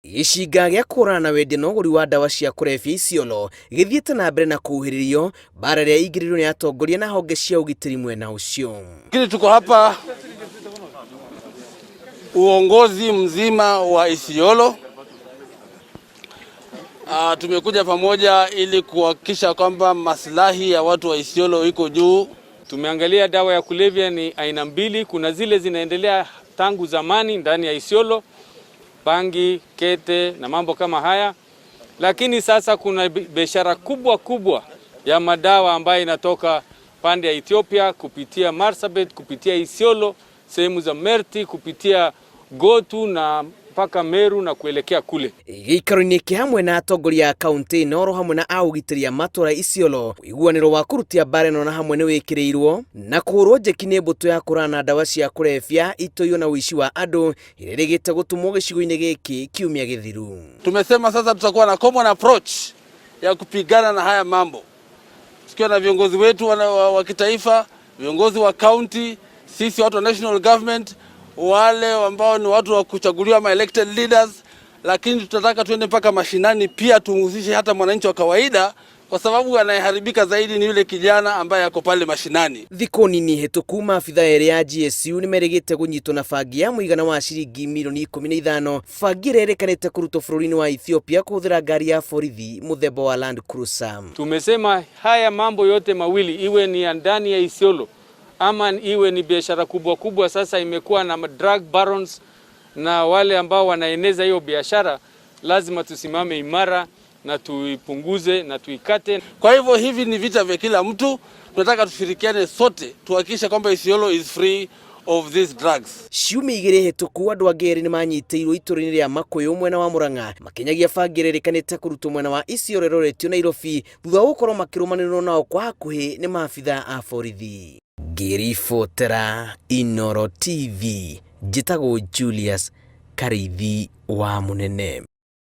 Gĩcinga gĩa kũhũrana na wendia na ũgũri wa ndawa cia kũrebia Isiolo gĩthiĩte na mbere na kũhuhĩrĩrio, mbara ĩrĩa ĩingĩrĩirwo nĩ atongoria na honge cia ũgitĩri mwena ũcio. Lakini tuko hapa uongozi mzima wa Isiolo. Tumekuja pamoja ili kuhakikisha kwamba maslahi ya watu wa Isiolo iko juu. Tumeangalia dawa ya kulevya ni aina mbili. Kuna zile zinaendelea tangu zamani ndani ya Isiolo, bangi, kete na mambo kama haya, lakini sasa kuna biashara kubwa kubwa ya madawa ambayo inatoka pande ya Ethiopia kupitia Marsabit, kupitia Isiolo, sehemu za Merti, kupitia Gotu na mpaka Meru na kuelekea kule. Gĩikaro-inĩ kĩa hamwe na atongoria a kaunti ĩno oro hamwe na a ũgitĩri a matũra Isiolo, ũiguanĩro wa kũrutia mbara ĩno na hamwe nĩ wĩkĩrĩirwo na kũhũrwo njeki nĩ mbũtũ ya kũhũrana na ndawa cia kũrebia, itoio na ũici wa andũ ĩrĩa ĩrĩgĩte gũtũmwo gĩcigo-inĩ gĩkĩ kiumia gĩthiru. Tumesema sasa tutakuwa na common approach ya kupigana na haya mambo, tukiwa na viongozi wetu wa kitaifa, viongozi wa county, sisi watu wa national government, wale ambao ni watu wa kuchaguliwa ma elected leaders, lakini tutataka tuende mpaka mashinani pia tumhusishe hata mwananchi wa kawaida, kwa sababu anayeharibika zaidi ni yule kijana ambaye ako pale mashinani. Thikũ nini hĩtũku maabitha erĩ a GSU nĩmerĩgĩte kũnyitwo na bangi ya mũigana wa ciringi mirioni 15, bangi ĩrĩa ĩrĩkanĩte kũrutwo bũrũri-inĩ wa Ethiopia kũhũthĩra ngari ya borithi mũthemba wa Land Cruiser. Tumesema haya mambo yote mawili, iwe ni ya ndani ya Isiolo ama iwe ni biashara kubwa kubwa, sasa imekuwa na drug barons na wale ambao wanaeneza hiyo biashara, lazima tusimame imara na tuipunguze na tuikate. Kwa hivyo hivi ni vita vya kila mtu, tunataka tushirikiane sote tuhakikishe kwamba Isiolo is free of these drugs. Ciumia igĩrĩ hĩtũku andũ angĩ erĩ nĩmanyitĩirwo itũũra-inĩ rĩa Makũyũ mwena wa Murang'a makĩnyagia bangi ĩrĩa ĩrĩkanĩte kũrutwo mwena wa Isiolo ĩroretio Nairobi thutha wa gũkorwo makĩrũmanĩrĩrwo nao kwa hakuhĩ nĩ maabitha a borithi. Ngĩribotera Inooro TV, njĩtagwo Julius Karĩithi wa Mũnene.